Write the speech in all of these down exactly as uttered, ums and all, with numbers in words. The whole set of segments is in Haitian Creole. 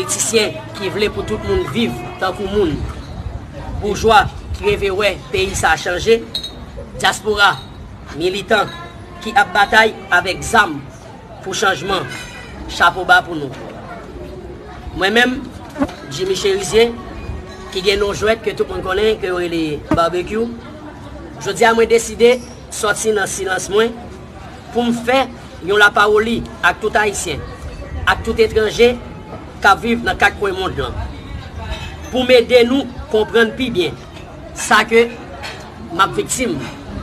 Politisyen ki vle pou tout moun viv tankou moun, boujwa ki reve wè peyi sa a chanje, dyaspora, militan ki ap batay avèk zam pou chanjman, chapo ba pou nou. Mwen menm, Jimmy Cherizier, ki gen non jwèt ke tout moun konnen, ke yo rele Barbecue, jodi a mwen deside sòti nan silans mwen pou m fè yon lapawoli ak tout Ayisyen, ak tout etranje k ap viv nan kat kwen mond lan, pou m ede nou konprann pi byen sa ke m ap viktim,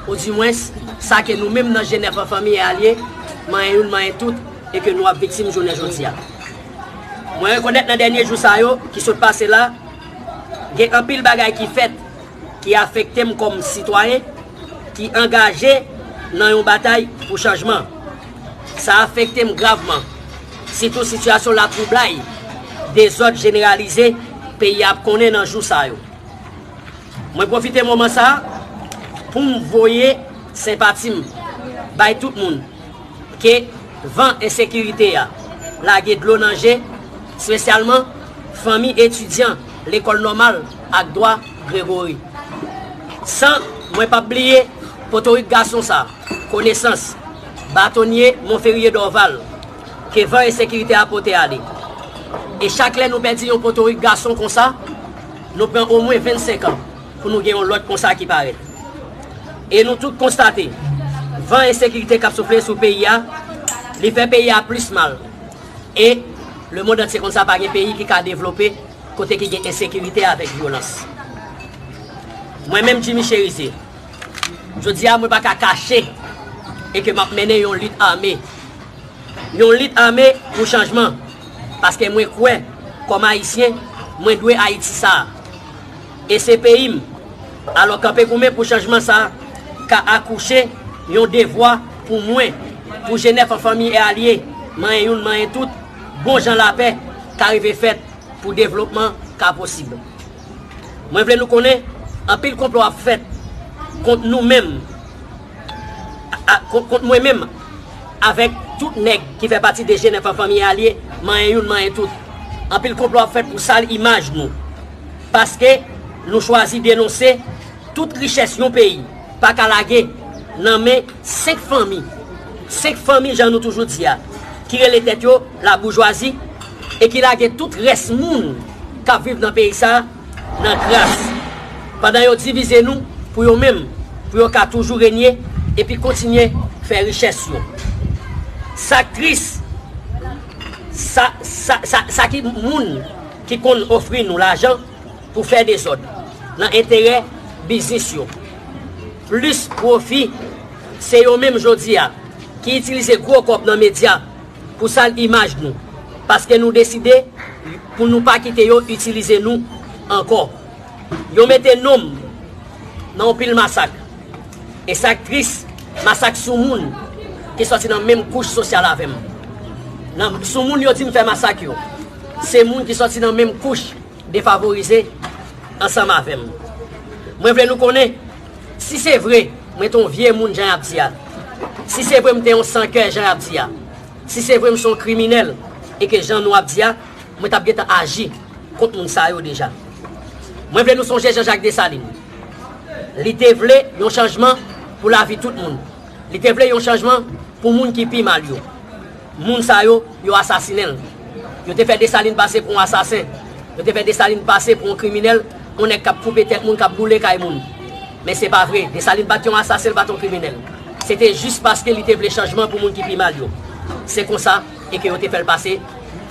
odimwens sa ke nou menm nan G nèf an fanmi e alye, manyen youn, manyen tout, e ke nou ap viktim jounen jodi a. Mwen rekonèt nan dènye jou sa yo ki sot pase la, gen anpil bagay ki fèt ki afekte m kòm sitwayen ki angaje nan yon batay pou chanjman. Sa afekte m gravman, sitou sitiyasyon latwoublay, dezòd jeneralize peyi a ap konnen nan jou sa yo. Mwen pwofite moman sa a pou m voye senpati m bay tout moun ke van ensekirite a lage dlo nan je, espesyalman fanmi etidyan Lekòl Nòmal ak Dwa Gregory. San mwen p ap bliye potorik gason sa, konesans, batonye Monferrier Dorval, ke van ensekirite a pote ale. E chak lè nou pèdi yon potorik gason konsa, nou pran omwen vennsenk an pou nou gen yon lòt konsa ki parèt. E nou tout konstate, van ensekirite k ap soufle sou peyi a, li fè peyi a plis mal. E lemonn antye konn sa, pa gen peyi ki ka devlope kote ki gen ensekirite avèk vyolans. Mwen menm, Jimmy Cherizier, jodi a mwen pa ka kache e ke m ap mennen yon lit ame. Yon lit ame pou chanjman, paske mwen kwè, kòm Ayisyen, mwen dwe Ayiti sa a. E se peyi m. Alò, kanpe goumen pou chanjman sa a ka akouche yon devwa pou mwen, pou G nèf an fanmi e alye, manyen youn, manyen tout, bon jan lapè ka rive fèt pou devlopman ka posib. Mwen vle nou konnen, anpil konplo ap fèt kont nou menm, a, kont, kont mwen menm, avèk tout nèg ki fè pati de G nèf an fanmi e alye, manyen youn, manyen tout. Anpil konplo ap fèt pou sal imaj nou, paske nou chwazi denonse tout richès yon peyi pa ka lage nan men senk fanmi. Senk fanmi, jan nou toujou di a, ki rele tèt yo laboujwazi e ki lage tout rès moun k ap viv nan peyi sa a nan kras, pandan yo divize nou pou yo menm, pou yo ka toujou renye epi kontinye fè richès yo. Sa k tris, sa, sa, sa, sa ki moun ki konn ofri nou lajan pou fè dezòd nan enterè biznis yo. Plis pwofi, se yo menm jodi a ki itilize gwo kòb nan medya pou sal imaj nou, paske nou deside pou nou pa kite yo itilize nou ankò. Yo mete non m nan yon pil masak. E sa k tris, masak sou moun ki sòti nan menm kouch sosyal avè m. Nan, sou moun yo di m fè masak yo, se moun ki sòti nan menm kouch defavorize ansanm avè m. Mwen vle nou konnen, si se vre mwen te yon vye moun jan y ap di a, si se vre m te yon sankè jan y ap di a, si se vre m se yon kriminèl e ke jan nou ap di a, mwen t ap gentan aji kont moun sa yo deja. Mwen vle nou sonje Jean Jacques Dessalines. Li te vle yon chanjman pou lavi tout moun. Li te vle yon chanjman pou moun ki pi mal yo. Moun sa yo, yo asasinen l. Yo te fè Desalin pase pou yon asasen. Yo te fè Desalin pase pou yon kriminèl, yon nèg k ap koupe tèt moun, k ap boule kay moun. Men se pa vre. Desalin pa t yon asasen, l pa t yon kriminèl. Se te jis paske li te vle chanjman pou moun ki pi mal yo. Se konsa e ke yo te fè l pase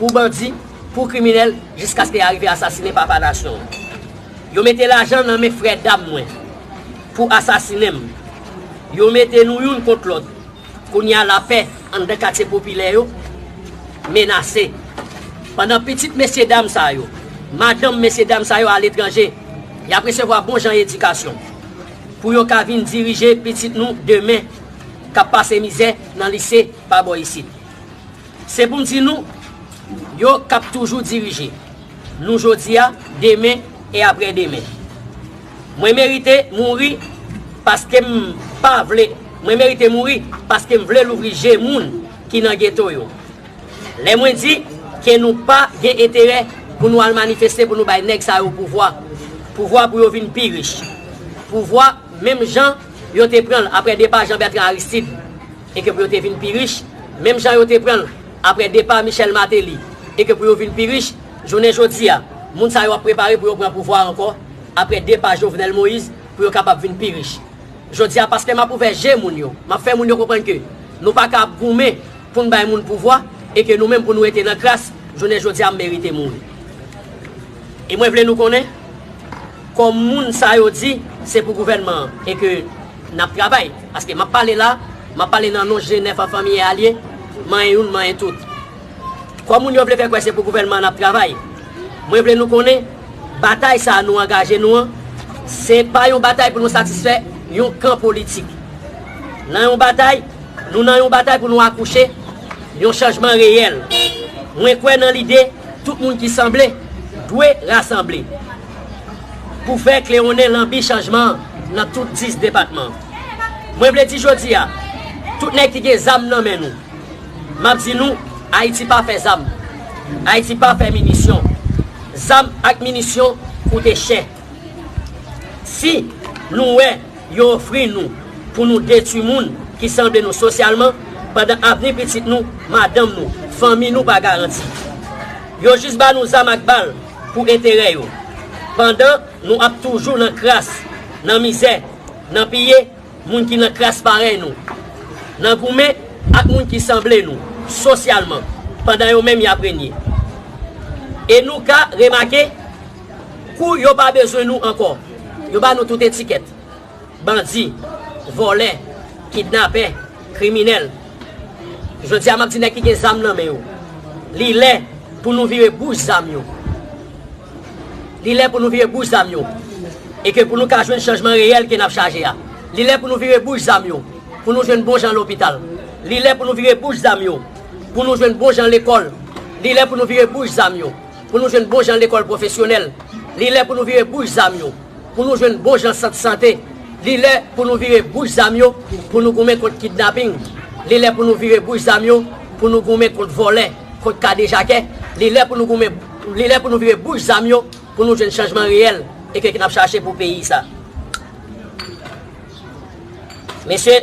pou bandi, pou kriminèl, jiskaske y arive asasinen papa nasyon an. Yo mete lajan nan men frè dam mwen pou asasinen m. Yo mete nou youn kont lòt. Kounye a, lapè anndan katye popilè yo menase. Pandan pitit mesye dam sa yo, madanm mesye dam sa yo aletranje, y ap resevwa bon jan edikasyon pou yo ka vin dirije pitit nou demen k ap pase mizè nan lise pa bò isit. Se pou m di nou, yo k ap toujou dirije nou jodi a, demen e aprè demen. Mwen merite mouri paske m pa vle, mwen merite mouri paske m vle louvri je moun ki nan geto yo. Lè mwen di ke nou pa gen enterè pou nou al manifeste, pou nou bay nèg sa yo pouvwa. Pouvwa pou yo vin pi rich. Pouvwa, menm jan yo te pran l apre depa Jean Bertrand Aristide, e ke pou yo te vin pi rich, menm jan yo te pran l apre depa Michel Martelly, e ke pou yo vin pi rich, jounen jodi a, moun sa yo ap prepare pou yo pran pouvwa ankò, apre depa Jovenel Moïse, pou yo kapab vin pi rich. Jodi a, paske m ap ouvè je moun yo, m ap fè moun yo konprann ke nou pa ka ap goumen pou n bay moun pouvwa, e ke nou menm pou nou rete nan kras, jounen jodi a m merite mouri. E mwen vle nou konnen, kòm moun sa yo di, se pou gouvènman an, e ke n ap travay. Paske m ap pale la, m ap pale nan non G nèf an, fanmi e alye, manyen youn, manyen tout. Kòm moun yo vle fè kwè se pou gouvènman an n ap travay, mwen vle nou konnen, batay sa a nou angaje nou an, se pa yon batay pou nou satisfè yon kan politik. Nan yon batay, nou nan yon batay pou nou akouche yon chanjman reyèl. Mwen kwè nan lide tout moun ki sanble dwe rasanble pou fè klewonnen lanbi chanjman an nan tout dis depatman. Mwen vle di jodi a, tout nèg ki gen zam nan men nou, m ap di nou, Ayiti pa fè zam. Ayiti pa fè minisyon. Zam ak minisyon koute chè. Si nou wè yo ofri nou pou nou detwi moun ki sanble nou sosyalman, pandan avni pitit nou, madanm nou, fanmi nou pa garanti. Yo jis ba nou zam ak bal pou enterè yo. Pandan nou ap toujou nan kras, nan mizè, nan piye, moun ki nan kras parèy nou, nan goumen ak moun ki sanble nou sosyalman, pandan yo menm y ap renye. E nou ka remake, kou yo pa bezwen nou ankò, yo ba nou tout etikèt: bandi, vòlè, kidnapè, kriminèl. Jodi a, m ap di nèg ki gen zam nan men yo, li lè pou nou vire bouch zam yo. Li lè pou nou vire bouch zam yo. E ke pou nou ka jwenn chanjman reyèl ke n ap chache a. Li lè pou nou vire bouch zam yo, pou nou jwenn bon jan lopital. Li lè pou nou vire bouch zam yo, pou nou jwenn bon jan lekòl. Li lè pou nou vire bouch zam yo, pou nou jwenn bon jan lekòl pwofesyonèl. Li lè pou nou vire bouch zam yo, pou nou jwenn bon jan sant sante. Li lè pou nou vire bouch zam yo, pou nou goumen kont kidnaping. Li lè pou nou vire bouch zam yo, pou nou goumen kont vòlè, kont kadejakè. Li lè pou nou goumen, li lè pou nou vire bouch zam yo, pou nou jwenn chanjman reyèl e ke n ap chache pou peyi sa. Mesye,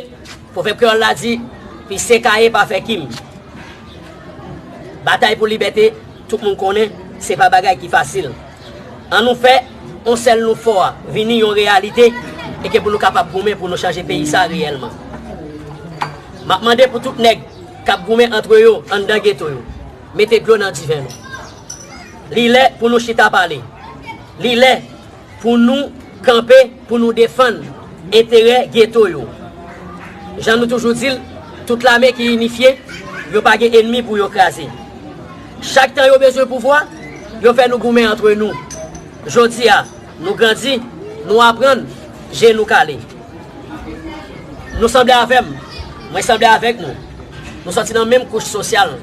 pwovèb kreyòl la di, pise kaye pa fè kim. Batay pou libète, tout moun konnen, se pa bagay ki fasil. An nou fè yon sèl nou fò a vini yon reyalite e ke pou nou kapab goumen pou nou chanje peyi sa reyèlman. M ap mande pou tout nèg k ap goumen antre yo anndan geto yo, mete dlo nan diven nou. Li lè pou nou chita pale. Li lè pou nou kanpe, pou nou defann enterè geto yo. Jan nou toujou di l, tout lame ki inifye, yo pa gen ènmi pou yo kraze. Chak tan yo bezwen pouvwa, yo fè nou goumen antre nou. Jodi a, nou grandi, nou aprann, je nou kale. Nou sanble avè m, mwen sanble avèk nou. Nou sòti nan menm kouch sosyal.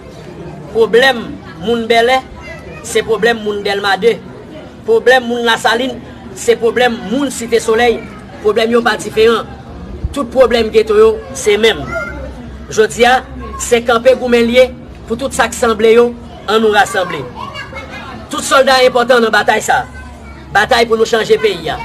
Pwoblèm moun Bèlè, se pwoblèm moun Dèlma de. Pwoblèm moun Lasalin, se pwoblèm moun Site Solèy. Pwoblèm yo pa diferan. Tout pwoblèm geto yo, se menm. Jodi a, se kanpe goumen l ye pou tout sa k sanble yo, an nou rasanble. Tout sòlda enpòtan nan batay sa. Batay pou nou chanje peyi a.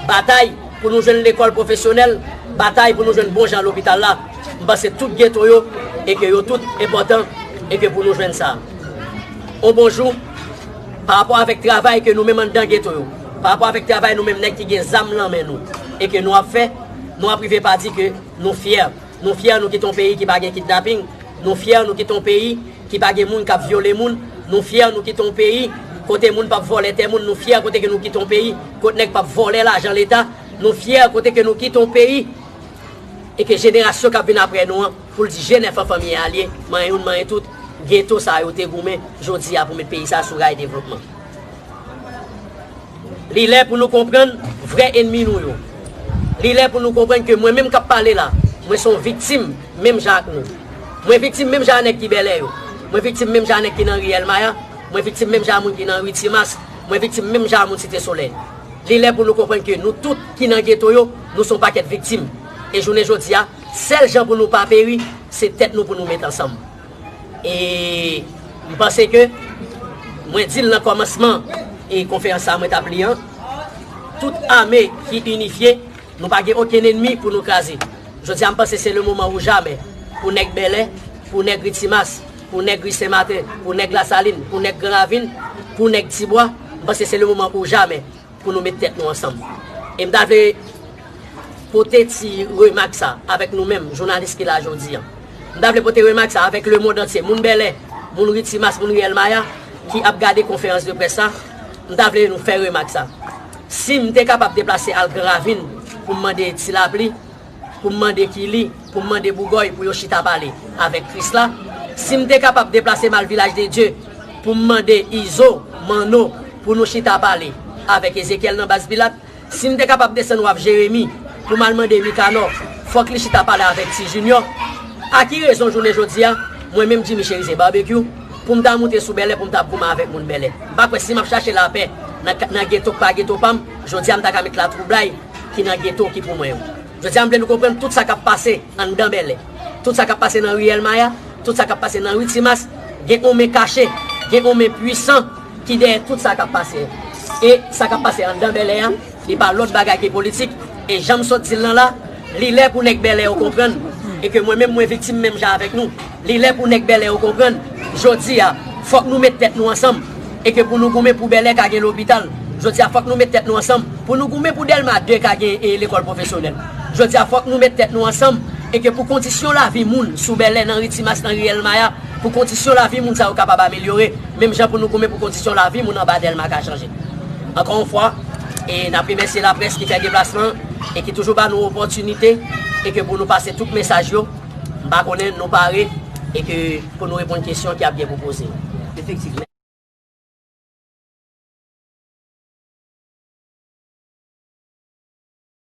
Batay pou nou jwenn lekòl pwofesyonèl, batay pou nou jwenn bon jan lopital la. M panse tout geto yo, e ke yo tout enpòtan, e ke pou nou jwenn sa. On bonjou, pa rapò avèk travay ke nou menm anndan geto yo, pa rapò avèk travay nou menm nèg ki gen zam nan men nou, e ke nou ap fè, nou ap rive pa di ke nou fyè. Nou fyè nou kite yon peyi ki pa gen kidnaping. Nou fyè nou kite yon peyi ki pa gen moun k ap vyole moun. Nou fyè nou kite yon peyi kote moun p ap vòlè tè moun. Nou fyè kote ke nou kite yon peyi kote nèg p ap vòlè lajan leta. Nou fyè kote ke nou kite yon peyi e ke jenerasyon k ap vin apre nou an, pou l di je nèf an, fanmi e alye, manyen youn, manyen tout, geto sa yo te goumen, jodi a pou met peyi sa sou ray devlopman. Li lè pou nou konprann vrè ènmi nou yo. Li lè pou nou konprann ke mwen menm k ap pale la, mwen se yon viktim menm jan ak nou. Mwen viktim menm jan ak nèg ki Bèlè yo. Mwen viktim menm jan ak nèg ki nan riyèl Maya. Mwen viktim menm jan ak moun ki nan ri Timas. Mwen viktim menm jan ak moun Site Solèy. Li lè pou nou konprann ke nou tout ki nan geto yo, nou se yon pakèt viktim. E jounen jodi a, sèl jan pou nou pa peri, se tèt nou pou nou met ansanm. E m panse ke Mwen di l nan kòmansman e konferans sa mwen t ap li an, tout ame ki inifye, nou pa gen okenn enmi pou nou kraze. Jodi a, m panse se le moman ou jamè pou nèg Bèlè, pou nèg Ri Timas, pou nèg Ri Sen Maten, pou nèg Lasalin, pou nèg Gran Ravin, pou nèg Tibwa. M panse se le moman ou jamè pou nou met tèt nou ansanm. E m ta vle pote ti remak sa avèk nou menm, jounalis ki la jodi a. M ta vle pote remak sa avèk lemonn antye, moun Bèlè, moun Ri Timas, moun Riyèl Maya, ki ap gade konferans de près sa, m ta vle nou fè remak sa. Si m te kapab deplase al Gran Ravin pou m mande Ti Lapli, pou m mande Kili, pou m mande Bougòy pou yo chita pale avèk Krisla, si m te kapab deplase m al Vilaj de Dye pou m mande Izo, Manno, pou nou chita pale avèk Ezekyèl nan Baz Pilat, si m te kapab desann Waf Jeremi pou m al mande Mikanò, fòk li chita pale avèk Ti Jinyò. A ki rezon jounen jodi a, mwen menm Jimmy Cherizier Barbecue, pou m ta moute sou Bèlè pou m ta ap goumen avèk moun Bèlè? M pa kwè si m ap chache lapè nan, nan geto k pa geto pa m, jodi a m ta ka met latwoublay ki nan geto ki pou mwen yo. Jodi a m vle nou konprann tout sa k ap pase anndan Bèlè, tout sa k ap pase nan Riyèl Maya, tout sa k ap pase nan Ri Timas, gen yon men kache, gen yon men pwisan ki dèyè tout sa k ap pase. E sa k ap pase anndan Bèlè a, li pa lòt bagay ke politik. E jan m sot di l lan la, li lè pou nèg Bèlè yo konprann, e ke mwen menm mwen viktim menm jan avèk nou. Li lè pou nèg Bèlè yo konprann, jodi a, fòk nou met tèt nou ansanm, e ke pou nou goumen pou Bèlè ka gen lopital. Jodi a, fòk nou met tèt nou ansanm pou nou goumen pou Dèlma de ka gen, e, lekòl pwofesyonèl. Jodi a, fòk nou met tèt nou ansanm, e ke pou kondisyon lavi moun sou Bèlè, nan Ri Timas, nan Riyèl Maya, pou kondisyon lavi moun sa yo kapab amelyore, menm jan pou nou goumen pou kondisyon lavi moun anba Dèlma ka chanje. Ankò yon fwa, e n ap remèsye laprès ki fè deplasman e ki toujou ba nou opòtinite, e ke pou nou pase tout mesaj yo, m pa konnen nou pare, e ke pou nou reponn kesyon ki ap gen pou poze yo. Efektivman.